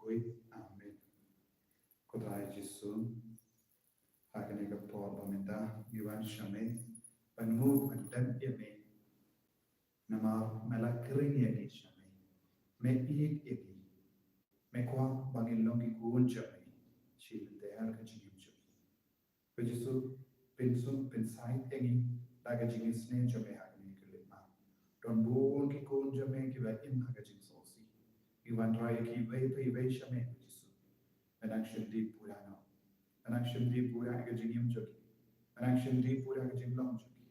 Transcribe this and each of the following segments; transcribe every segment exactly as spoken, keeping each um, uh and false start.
Amen. Ko Trai Jisu, ha kane ka por ba mynta ngi wan sha me, ban mut ban dep ïa me. Namar me la khring ïa ngi sha me. Me ïeit ïa ngi. Me kwah ba ngin long ki khun jong me. Shi lynter ka jingim jong ngi. Ko Jisu, pynsuk pynsait ïa ngi da ka jingisynei jong me ha kane ka lynti. Don bun ki khun jong me kiba im ha ka jingsngewsih. Ngi wanrah ïa kiwei pa iwei sha me, ko Jisu. Me nang shim dih pura noh. Me nang shim dih pura ïa ka jingim jong ki. Me nang shim dih pura ïa ka jinglong jong ki.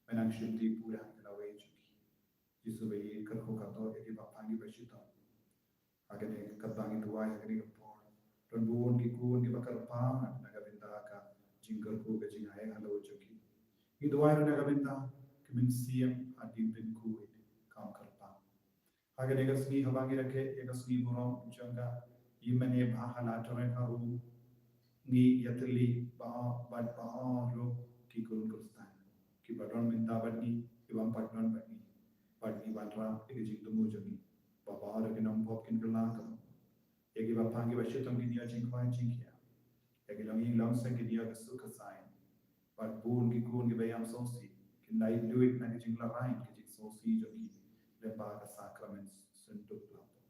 Me nang shim dih pura ïa ka lawei jong ki. Jisu ba ïeit, kyrkhu katto ïa kiba pang kiba shitom. Ha kane ka bynta ngi duwai ha kane ka por. Don bun ki khun kiba kyrpang na ka bynta ka jingkyrkhu ka jingai halor jong ki. Ngi duwai ruh na ka bynta ka mynsiem hadien pynkhuid kam kyrpang. Ha kane ka sngi haba ngi rakhe ïa ka sngi burom jong ka ïingmane ba ha Lateran harum, ngi ïatylli ba bad ba ruh ki khun Khristan kiba don mynta bad ngi, kiba ym pat don bad ngi. Bad ngi wanrah ïa ka jingthmu jong ngi ba baroh ki nongpop kin kylla ka bor. Ïa kiba pang kiba shitom kin ïoh jingkhwai jingkhiah. Ïa ki longïing longseng kin ïoh ka suk ka saiñ. Bad bun ki khun kiba ïam sngewsih kin lait luid na ka jinglehrain ka jingsngewsih jong ki lyngba ka sakramen synduk lapok.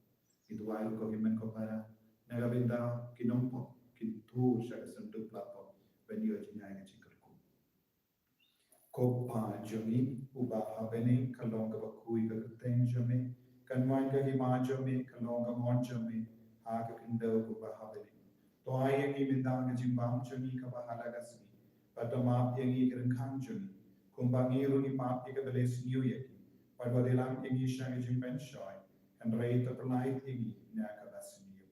Ngi duwai ruh ko hynmen ko para na ka bynta ki nongpop kin tur sha ka synduk lapok ban ïoh jingïaid ka jingkyrkhu. Ko Pa jong ngi uba ha bneng, ka long kaba khuid ka kyrteng jong me, kan wan ka hima jong me, ka long ka mon jong me ha ka khyndew kumba ha bneng. To ai ïa ngi mynta ka jingbam jong ngi kaba ha la ka sngi, bad to map ïa ngi ki ryngkang jong ngi kumba ngi ruh ngi map ïa kiba leh sniew ïa ngi, bad wat ïalam ïa ngi sha ka jingpynshoi, hynrei to pyllait ïa ngi na kaba sniew.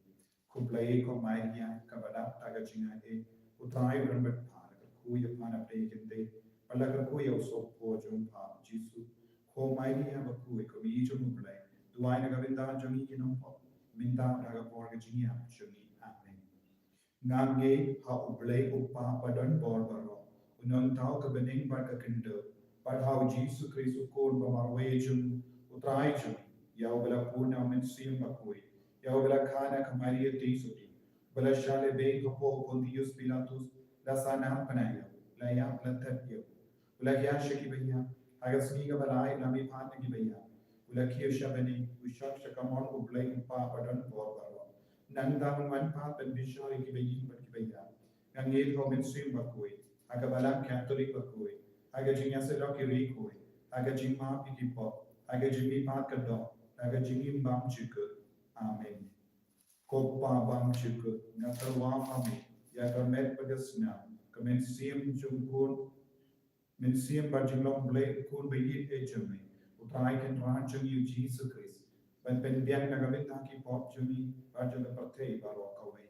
Khublei ko Maria kaba dap da ka jingaiei, U Trai u don bad pha. La kyrkhu ïa pha na pdeng ki kynthei bad la kyrkhu ïa u sohpor jong pha U Jisu. Ko Maria bakhuid, ko Mei jong U Blei, duwai na ka bynta jong ngi ki nongpop, mynta bad ha ka por ka jingïap jong ngi. Amen. Nga ngeit ha U Blei U Kpa ba don bor baroh, U Nongthaw ka bneng bad ka khyndew, bad ha U Jisu Khrist U Khun ba marwei jong U Trai jong ngi, ïa uba la pun na U Mynsiem Bakhuid, ïa uba la kha na ka Maria Theisotti, uba la shah lehbeiñ hapoh Pontius Pilatus, la sahnarphna ïa u, la ïap, la thep ïa u, u la hiar sha kiba ïap, ha ka sngi kaba lai u la mihpat na kiba ïap, u la kiew sha bneng, u shong sha kamon U Blei U Kpa ba don bor baroh. Nangta un wan pat ban bishar ïa kiba ïing bad kiba ïap. Nga ngeit ha U Mynsiem Bakhuid, ha ka Balang Katholik bakhuid, ha ka jingïasyllok ïa ki riewkhuid, ha ka jingmap ïa ki pop, ha ka jingmihpat ka doh, ha ka jingim bymjukut. Amen. Ko Pa bymjukut, nga tyrwa ha me ïa ka met bad ka snam, ka mynsiem jong U Khun, mynsiem bad jinglong Blei U Khun ba ïeit eh jong me, U Trai Kynrad jong ngi U Jisu Khrist, ban pynbiang na ka bynta ki pop jong ngi bad jong ka pyrthei baroh kawei.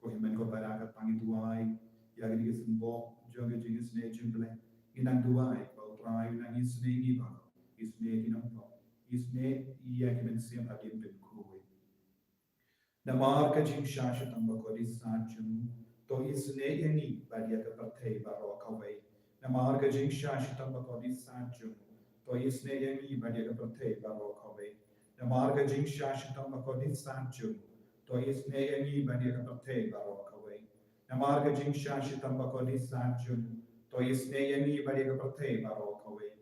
Ko hynmen ko para, katba ngi duwai ïa kane ka symboh jong ka jingisynei jong U Blei, ngi nang duwai ba U Trai un nang isynei ïa ngi baroh, isynei ïa ki nongpop, isynei ïa ki mynsiem hadien pynkhuid. Namar ka jingshah shitom bakordit sat jong u, to isynei ïa ngi bad ïa ka pyrthei baroh kawei. Namar ka jingshah shitom bakordit sat jong u, to isynei ïa ngi bad ïa ka pyrthei baroh kawei. Namar ka jingshah shitom bakordit sat jong u, to isynei ïa ngi bad ïa ka pyrthei baroh kawei. Namar ka jingshah shitom bakordit sat jong u, to isynei ïa ngi bad ïa ka pyrthei baroh kawei.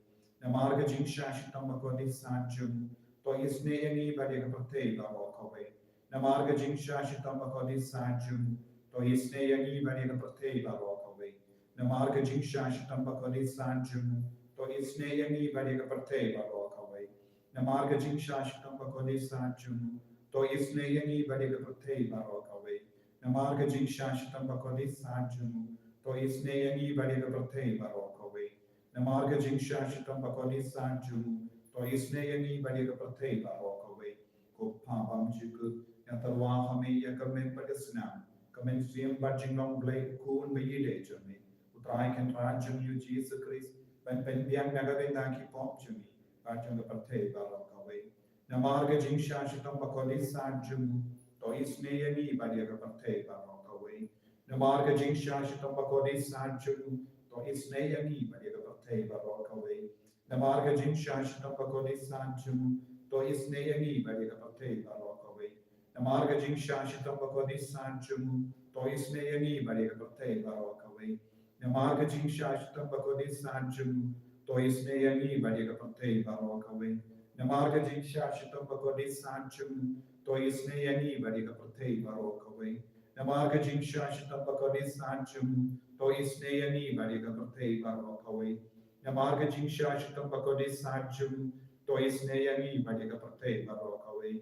Namar ka jingshah shitom bakordit sat jong u, to isynei ïa ngi bad ïa ka pyrthei baroh kawei. Namar ka jingshah shitom bakordit sat jong u, to isynei ïa ngi bad ïa ka pyrthei baroh kawei. Namar ka jingshah shitom bakordit sat jong u, to isynei ïa ngi bad ïa ka pyrthei baroh kawei. Namar ka jingshah shitom bakordit sat jong u, to isynei ïa ngi bad ïa ka pyrthei baroh kawei. Namar ka jingshah shitom bakordit sat jong u, to isynei ïa ngi bad ïa ka pyrthei baroh kawei. Namar ka jingshah shitom bakordit sat jong u, to isynei ïa ngi bad ïa ka pyrthei baroh kawei. Ko Pa bymjukut, nga tyrwa ha me ïa ka met bad ka snam, ka mynsiem bad jinglong Blei U Khun ba ïeit eh jong me, U Trai Kynrad jong ngi U Jisu Khrist, ban pynbiang na ka bynta ki pop jong ngi bad jong ka pyrthei baroh kawei. Namar ka jingshah shitom bakordit sat jong u, to isynei ïa ngi bad ïa ka pyrthei baroh kawei. Namar ka jingshah shitom bakordit sat jong u, to isynei ïa ngi bad ïa ka pyrthei baroh kawei. Namar ka jingshah shitom bakordit sat jong u, to isynei ïa ngi bad ïa ka pyrthei baroh kawei. Namar ka jingshah shitom bakordit san jong u, to isynei ïa ngi bad ïa ka pyrthei baroh kawei. Namar ka jingshah shitom bakordit san jong u, to isynei ïa ngi bad ïa ka pyrthei baroh kawei. Namar ka jingshah shitom bakordit san jong u, to isynei ïa ngi bad ïa ka pyrthei baroh kawei. Namar ka jingshah shitom bakordit san jong u, to isynei ïa ngi bad ïa ka pyrthei baroh kawei. Namar ka jingshah shitom bakordit san jong u, to isynei ïa ngi bad ïa ka pyrthei baroh kawei.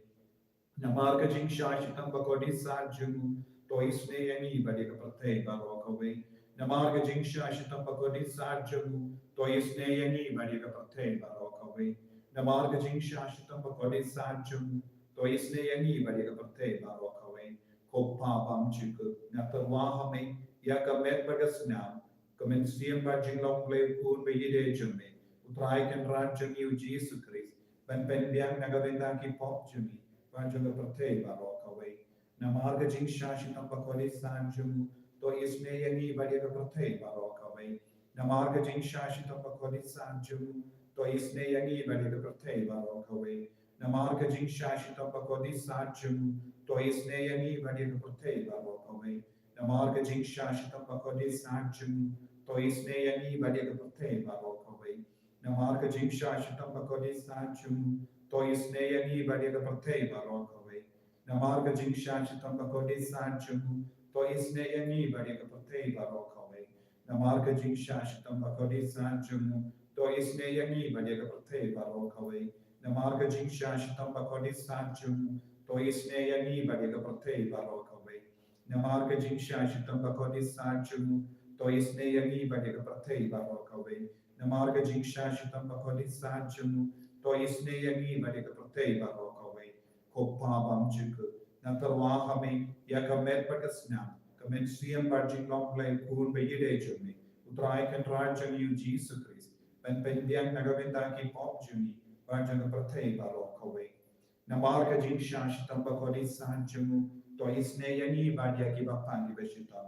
Namar ka jingshah shitom bakordit san jong u, to isynei ïa ngi bad ïa ka pyrthei baroh kawei. Namar ka jingshah shitom bakordit san jong u, to isynei ïa ngi bad ïa ka pyrthei baroh kawei. Namar ka jingshah shitom bakordit san jong u, to isynei ïa ngi bad ïa ka pyrthei baroh kawei. Ko Pa bymjukut, nga tyrwa ha me ïa ka met bad ka snam, ka mynsiem bad jinglong Blei u Khun ba ïeit jong me, U Trai Kynrad jong ngi U Jisu Khrist, ban pynbiang na ka bynta ki pop jong ngi bad jong ka pyrthei baroh kawei. Namar ka jingshah shitom bakordit san jong u, to isynei ïa ngi bad ïa ka pyrthei baroh kawei. Namar ka jingshah shitom bakordit san jong u, to isynei ïa ngi bad ïa ka pyrthei baroh kawei. Namar ka jingshah shitom bakordit san jong u, to isynei ïa ngi bad ïa ka pyrthei baroh kawei. Namar ka jingshah shitom bakordit san jong u, to isynei ïa ngi bad ïa ka pyrthei baroh kawei. Namar ka jingshah shitom bakordit san jong u, to isynei ïa ngi bad ïa ka pyrthei baroh kawei. Namar ka jingshah shitom bakordit san jong u, to isynei ïa ngi bad ïa ka pyrthei baroh kawei. Namar ka jingshah shitom bakordit san jong u, to isynei ïa ngi bad ïa ka pyrthei baroh kawei. Namar ka jingshah shitom bakordit san jong u, to isynei ïa ngi bad ïa ka pyrthei baroh kawei. Namar ka jingshah shitom bakordit san jong u, to isynei ïa ngi bad ïa ka pyrthei baroh kawei. Namar ka jingshah shitom bakordit san jong u, to isynei ïa ngi bad ïa ka pyrthei baroh kawei. Ko Pa bymjukut, nga tyrwa ha me ïa ka met bad ka snam, ka mynsiem bad jinglong Blei u Khun ba ïeit jong me, U Trai Kynrad jong ngi U Jisu Khrist, ban pynbiang na ka bynta ki pop jong ngi bad jong ka pyrthei baroh kawei. Namar ka jingshah shitom bakordit san jong u, to isynei ïa ngi bad ïa ki bapang ki bashitom.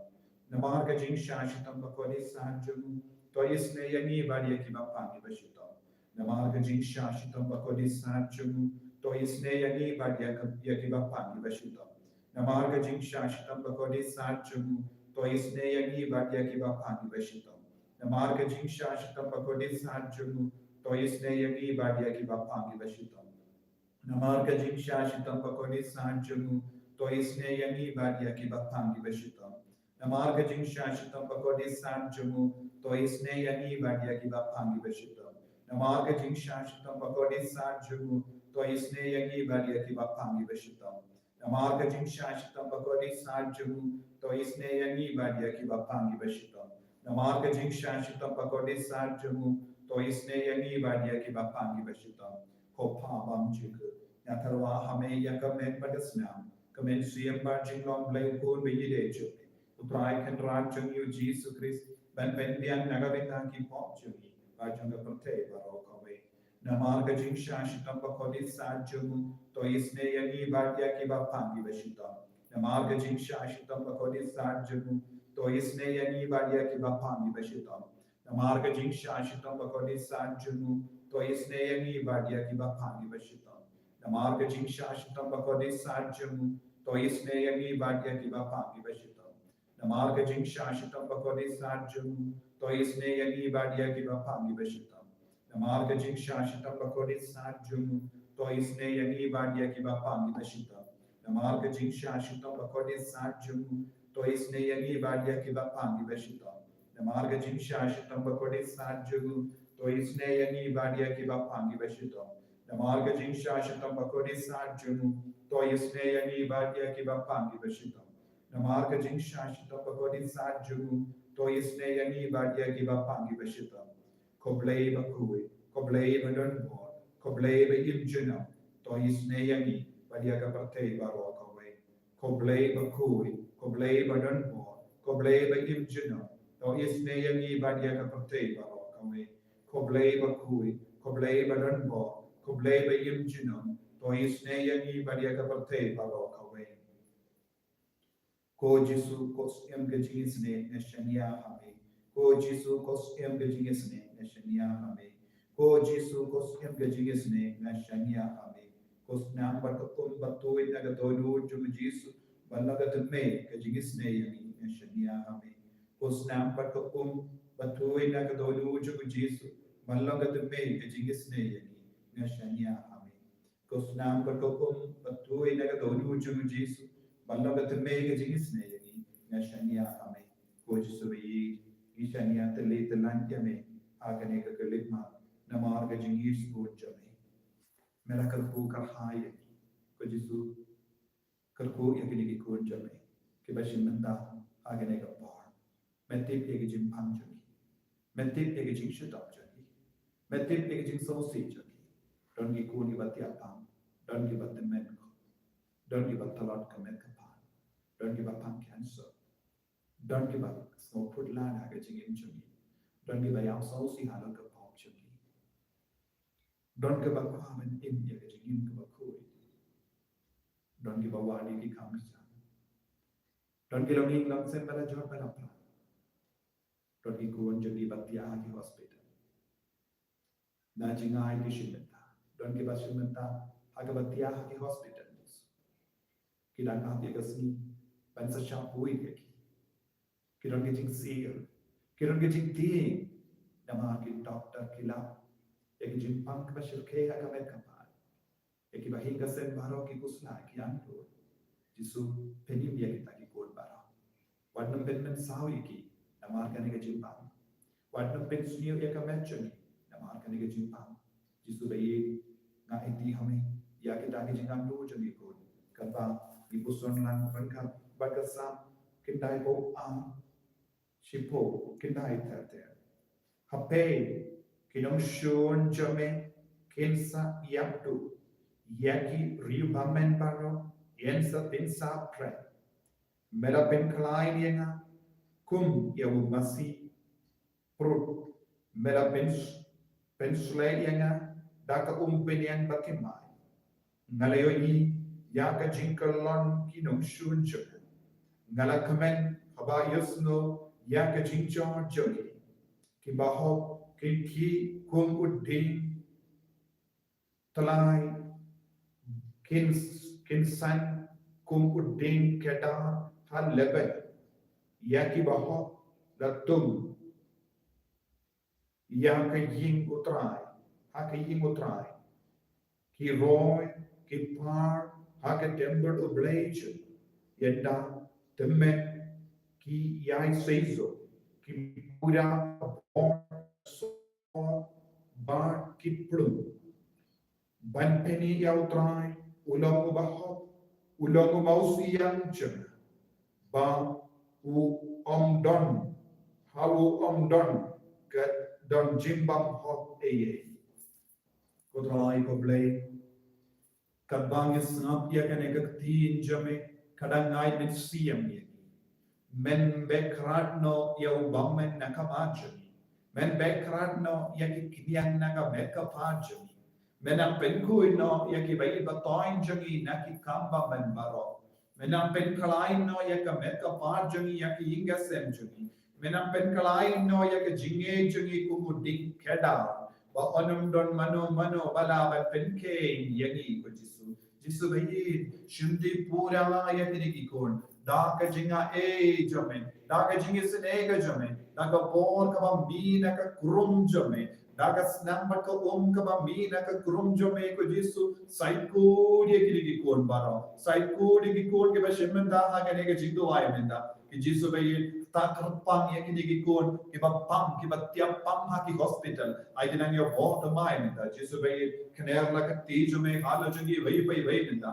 Namar ka jingshah shitom bakordit san jong u, to isynei ïa ngi bad ïa ki bapang ki bashitom. Namar ka jingshah shitom bakordit san jong u, to isynei ïa ngi bad ïa ka, ïa ki bapang ki bashitom. Namar ka jingshah shitom bakordit san jong u, to isynei ïa ngi bad ïa ki bapang ki bashitom. Namar ka jingshah shitom bakordit san jong u, to isynei ïa ngi bad ïa ki bapang ki bashitom. Namar ka jingshah shitom bakordit san jong u, to isynei ïa ngi bad ïa ki bapang ki bashitom. Namar ka jingshah shitom bakordit san jong u, to isynei ïa ngi bad ïa ki bapang ki bashitom. Namar ka jingshah shitom bakordit san jong u, to isynei ïa ngi bad ïa ki bapang ki bashitom. Namar ka jingshah shitom bakordit san jong u, to isynei ïa ngi bad ïa ki bapang ki bashitom. Namar ka jingshah shitom bakordit san jong u, to isynei ïa ngi bad ïa ki bapang ki bashitom. Ko Pa bymjukut, nga tyrwa ha me ïa ka met bad ka snam, ka mynsiem bad jinglong Blei u Khun ba ïeit jong me, U Trai Kynrad jong ngi U Jisu Khrist, ban pynbiang na ka bynta ki pop jong ngi bad jong ka pyrthei baroh kawei. Namar ka jingshah shitom bakordit san jong u, to isynei ïa ngi bad ïa ki bapang ki bashitom. Namar ka jingshah shitom bakordit san jong u, to isynei ïa ngi bad ïa ki bapang ki bashitom. Namar ka jingshah shitom bakordit san jong u, to isynei ïa ngi bad ïa ki bapang ki bashitom. Namar ka jingshah shitom bakordit san jong u, to isynei ïa ngi bad ïa ki bapang ki bashitom. Namar ka jingshah shitom bakordit san jong u, to isynei ïa ngi bad ïa ki bapang ki bashitom. Namar ka jingshah shitom bakordit san jong u, to isynei ïa ngi bad ïa ki bapang ki bashitom. Namar ka jingshah shitom bakordit san jong u, to isynei ïa ngi bad ïa ki bapang ki bashitom. Namar ka jingshah shitom bakordit san jong u, to isynei ïa ngi bad ïa ki bapang ki bashitom. Namar ka jingshah shitom bakordit san jong u, to isynei ïa ngi bad ïa ki bapang ki bashitom. Namar ka jingshah shitom bakordit san jong u, to isynei ïa ngi bad ïa ki bapang ki bashitom. Ko Blei bakhuid, ko Blei badonbor, ko Blei baim junom, to isynei ïa ngi bad ïa ka pyrthei baroh kawei. Ko Blei bakhuid, ko Blei badonbor, ko Blei baim junom, to isynei ïa ngi bad ïa ka pyrthei baroh kawei. Ko Blei bakhuid, ko Blei badonbor, ko Blei baim junom, to isynei ïa ngi bad ïa ka pyrthei baroh kawei. Ko Jisu, ko Syiem ka jingisynei, nga shaniah ha me. Ko Jisu, ko Syiem ka jingisynei, nga shaniah ha me. Ko Jisu, ko Syiem ka jingisynei, nga shaniah ha me. Ko Ko snam bad ka um ba tuid na ka dohnud jong u Jisu ban long ka tymmen ka jingisynei ïa ngi, nga shaniah ha me. Ko snam bad ka um ba tuid na ka dohnud jong u Jisu ban long ka tymmen ka jingisynei ïa ngi, nga shaniah ha me. Ko snam bad ka um ba tuid na ka dohnud jong u Jisu ban long ka tymmen ka jingisynei ïa ngi, nga shaniah ha me. Ko Jisu ba ïeit, ngi shaniah tylli tyllan ïa me ha kane ka khyllipmat namar ka jingïeit sbun jong me. Me la kyrkhu kyrhai ïa ngi. Ko Jisu, kyrkhu ïa kine ki khun jong me kiba shim bynta ha kane ka por. Me tip ïa ki jingpang jong ki. Me tip ïa ki jingshitom jong ki. Me tip ïa ki jingsngewsih jong ki. Don ki khun kiba thiah pang, don kiba tymmen khop, don kiba tlot ka met ka phad, don kiba pang cancer, don kiba sngewkhuslai ha ka jingim jong ki, don kiba ïam sngewsih halor ka pop jong ki, don kiba kwah ban im ïa ka jingim kaba khuid, don kiba wad ïa ki kam ki jam, don ki longïing longsem ba la jot ba la phah, don ki khun jong ki ba thiah ha ki hospital. Na jngai ki shim bynta, don kiba shim bynta ha kaba thiah ha ki hospital. Ki dang ap ïa ka sngi ban sa shah poi ïa ki. Ki don ki jingsir, ki don ki jingtieng, namar ki doktor ki lap ïa ki jingpang kiba shyrkhei ha ka met ka phad. Ïa kiba hikai sem baroh ki khuslai ki angnud. Jisu, pynim ïa kita ki khun baroh. Wat nym pynmynsaw ïa ki namar kane ka jingpang. Wat nym pynsniew ïa ka met jong ki namar kane ka jingpang. Jisu ba ïeit, nga aiti ha me ïa kita ki jingangnud jong ki khun. Katba ngi puson lang ryngkat bad ka Salm khyndai phew ar, shiphew khyndai ter ter. Hapdeng ki nongshun jong me kin sa ïap duh ïa ki riewbymman baroh, yn sa pynsah pyrshah. Me la pynkhlaiñ ïa nga kum ïa u masi prut. Me la pyn, pynshlei ïa nga da ka um pynïeng ba thymmai. Nga la ïohi ïa ka jingkyllon ki nongshun jong nga. Nga la kmen haba ïohsngew ïa ka jingjot jong ki. Kiba hok kin khih kum u dieng tlai, kin, kin san kum u dieng kedar ha Lebanon. Ïa kiba hok la tung ïa ka ïing U Trai, ha ka ïing U Trai. Ki roi, ki par ha ka templ U Blei jong ngi. Ynda tymmen ki ïai seisoh, ki pura bor bad ki plung. Ban pyni ïa U Trai, u long uba hok, u long u mawsiang jong nga. Ba u ym don, ha u ym don ka don jingbymhok ei ei. Ko Trai ko Blei, katba ngi sngap ïa kane ka ktien jong me, ka dang ai mynsiem ïa ngi. Men beh khrat noh ïa u bymman na ka mar jong ngi. Men beh khrat noh ïa ki khñiang na ka met ka phad jong ngi. Men nang pynkhuid noh ïa kiba ïeit ba toiñ jong ngi na ki kam bymman baroh. Men nang pynkhlaiñ noh ïa ka met ka phad jong ngi, ïa ki ïing ki sem jong ngi. Men nang pynkhlaiñ noh ïa ka jingngeit jong ngi kum u dieng kedar. Ba un ym don mano mano ba lah ban pynkheiñ ïa ngi, ko Jisu. Jisu ba ïeit, shim pura ïa kine ki khun da ka jingai jong me, da ka jingisynei ka jong me, da ka bor kaba mih na ka krum jong me, da ka snam bad ka um kaba mih na ka krum jong me, ko Jisu. Saikhot ïa kine ki khun baroh, saikhot ïa ki khun kiba shim bynta ha kane ka jingduwai mynta. Ko Jisu ba ïeit, kyrpang ïa kine ki khun kiba pang, kiba thiah pang ha ki hospital. Ai ki nang ïoh bor thymmai mynta. Jisu ba ïeit, kner la ka kti jong me halor jong kiwei pa kiwei mynta.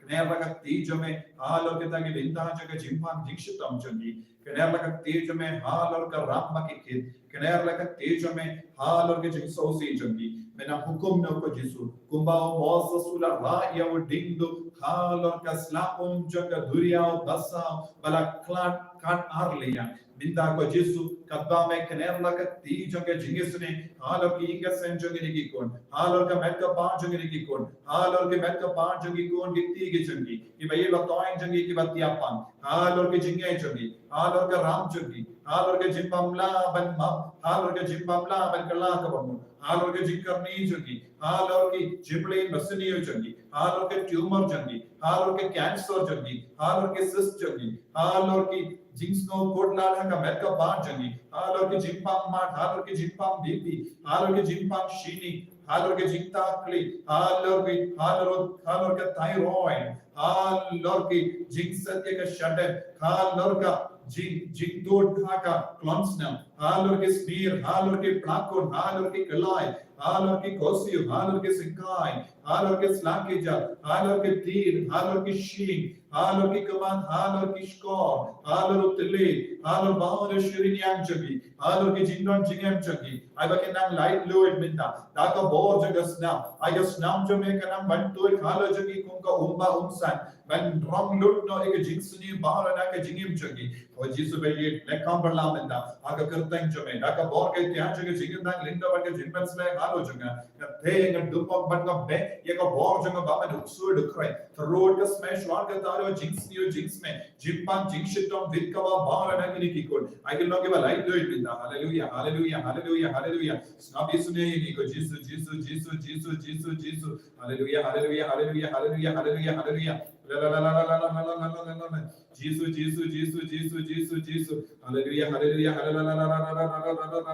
Kner la ka kti jong me halor kita ki bynta jong ka jingpang jingshitom jong ki. Kner la ka kti jong me halor ka ram ba ki kit. Kner la ka kti jong me halor ka jingsngewsih jong ki. Men nang hukum noh, ko Jisu, kumba u Moses u la rah ïa u dieng duh halor ka sla um jong ka duriaw basaw ba la khlad kat ar liang. Mynta, ko Jisu, katba me kner la ka kti jong ka jingisynei halor ki ïing ki sem jong kine ki khun, halor ka met ka phad jong kine ki khun, halor ka met ka phad jong ki khun, ki kti ki jong ki, kiba ïeit ba toiñ jong ngi, kiba thiah pang, halor ka jingngeit jong ngi, halor ka ram jong ngi, halor ka jingbymlah ban map, halor ka jingbymlah ban kylla kaba mut, halor ka jingkyrni jong ngi, halor ki jingmlien basniew jong ngi, halor ki tumor jong ki, halor ki cancer jong ki, halor ki cyst jong ki, halor ki jingsngew kut lad ha ka met ka phad jong ki, halor ki jingpang mad, halor ki jingpang B P, halor ki jingpang shini, halor ki jingtakli, halor ki, halor, halor ki thyroid, halor ki jingset ïa ka shadem, halor ka jing, jingdud ha ka klonsnam, halor ki snier, halor ki plakun, halor ki khlai, halor ki kosiew, halor ki syngkai, halor ki sla ki jal, halor ki tir, halor ki shing, halor ki kmat, halor ki shkor, halor u tele, halor baroh shi rynïeng jong ki, halor ki jingdon jingem jong ki. Ai ba kin nang laitluid mynta da ka bor jong ka snam. Ai ka snam jong me kan nang ban tuid halor jong ki kum ka umba umsan, ban rong lut noh ïa ka jingsniew baroh na ka jingim jong ki. Ko Jisu, ba ïeit leh kumba la mynta ha ka kyrteng jong me, da ka bor ka ïtian jong ka jingim dang lyngdoh bad ka jingpynsleh halor jong nga. Nga theh, nga dup bad nga beh ïa ka bor jong nga ba man u ksuid u khrei. Tyrwa ka smesh wan ka tyrwa jingsniew jingsmeh, jingpang jingshitom, bit kaba bang na kine ki khun. Ai kin long kiba laitluid mynta. Haleluia, haleluia, haleluia, haleluia. Sngap isynei ïa ngi ko Jisu, Jisu, Jisu, Jisu, Jisu, Jisu. Haleluia, haleluia, haleluia, haleluia, haleluia, haleluia. La la la la la la la la la la la la. Jisu, Jisu, Jisu, Jisu, Jisu, Jisu. Haleluia, haleluia, haleluia.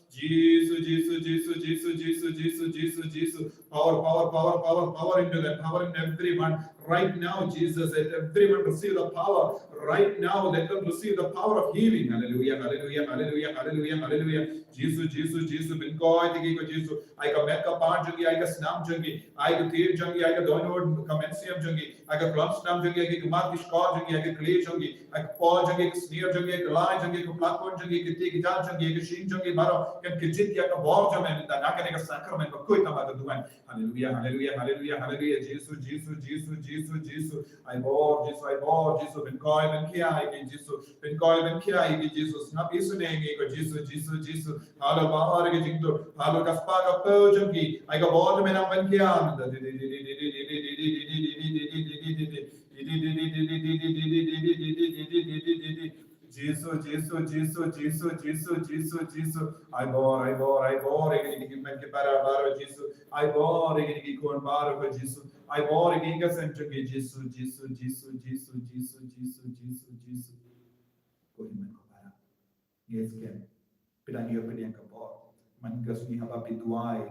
Jisu, Jisu, Jisu, Jisu, Jisu, Jisu, Jisu. Power, power, power, power, power into them, power in everyone. Right now, Jesus, let everyone receive the power. Right now, let them receive the power of healing. Hallelujah, hallelujah, hallelujah, hallelujah, hallelujah. Jisu, Jisu, Jisu, pynkoit ïa ki ko Jisu. Ai ka met ka phad jong ki, ai ka snam jong ki, ai ka tir jong ki, ai ka dohnud ka mynsiem jong ki, ai ka klong snam jong ki, ai ki kmat ki shkor jong ki, ai ka khlieh jong ki, ai ka por jong ki, ai ka snier jong ki, ai ka lai jong ki, ai ka plakun jong ki, ai ka kti ka jait jong ki, ai ka shing jong ki baroh, kan kjit ïa ka bor jong me mynta na kane ka sakramen bakhuid tam ha ka duwan. Haleluia, haleluia, haleluia, haleluia. Jisu, Jisu, Jisu, Jisu, Jisu. Ai bor Jisu, ai bor Jisu, pynkoit pynkhia ïa ki Jisu, pynkoit pynkhia ïa ki Jisu. Sngap isynei ïa ngi ko Jisu, Jisu, Jisu. Halor baroh ki jingtur, halor ka spah ka phew jong ki, ai ka bor jong me nang pynkhia. Jisu, Jisu, Jisu, Jisu, Jisu, Jisu. Ai bor, ai bor, ai bor ïa kine ki hynmen ki para baroh Jisu. Ai bor ïa kine ki khun baroh ko Jisu. Ai bor ïa ki ïing ki sem jong ki Jisu, Jisu, Jisu, Jisu. Ko hynmen ko para. Ngi skhem. Phi dang ïoh pdiang ka bor. Man ka sngi haba phi duwai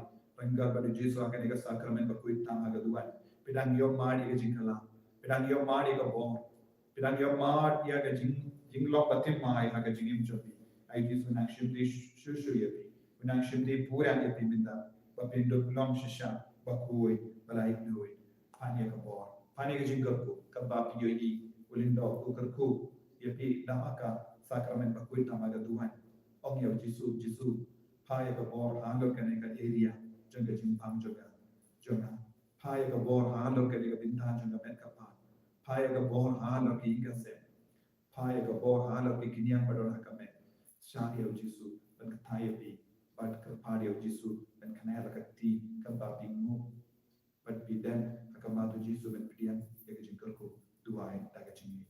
ryngkat bad u Jisu ha kane ka sakramen bakhuid tam ha ka duwan, phi dang ïoh mad ïa ka jingkylla. Phi dang ïoh mad ïa ka bor. Phi dang ïoh mad ïa ka jing, jinglong ba thymmai ha ka jingim jong phi. Ai Jisu nang shim dei shuh shuh ïa phi. Nang shim dei pura ïa phi mynta. Ba phin dup long shisha, bakhuid, ba laitluid. Phan ïa ka bor, phan ïa ka jingkyrkhu, kaba phi ïohi u lyngdoh u kyrkhu ïa phi da ka sakramen bakhuid tam ha ka duwan. Ong ïa u Jisu, Jisu, pha ïa ka bor halor kane ka area jong ka jingpang jong nga, jong nga. Pha ïa ka bor halor kane ka bynta jong ka met ka phad. Pha ïa ka bor halor ki ïing ki sem. Pha ïa ka bor halor ki khñiang ba don ha ka met. Shah ïa u Jisu ban kyntait ïa phi, bad kyrpad ïa u Jisu ban kynnoh ïa ka kti kaba phi nguh. Bad phi dem ha khmat u Jisu ban pdiang ïa ka jingkyrkhu. Duwai da ka jingngeit.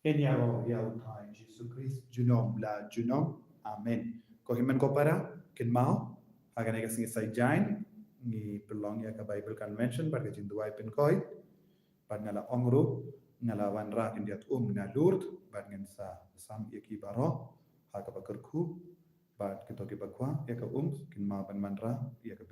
Ngin ïaroh ïa u Trai Jisu Khrist junom la junom. Amen. Ko hynmen ko para, kynmaw, Ha kane ka sngi Saitjaiñ ngi pynlong ïa ka Bible Convention bad ka jingduwai pynkoit. Bad nga la ong ruh, nga la wanrah khyndiat um na Lourdes, bad ngin sa sam ïa ki baroh ha kaba kyrkhu. Bad kito kiba kwah ïa ka um kin mad ban wanrah ïa ka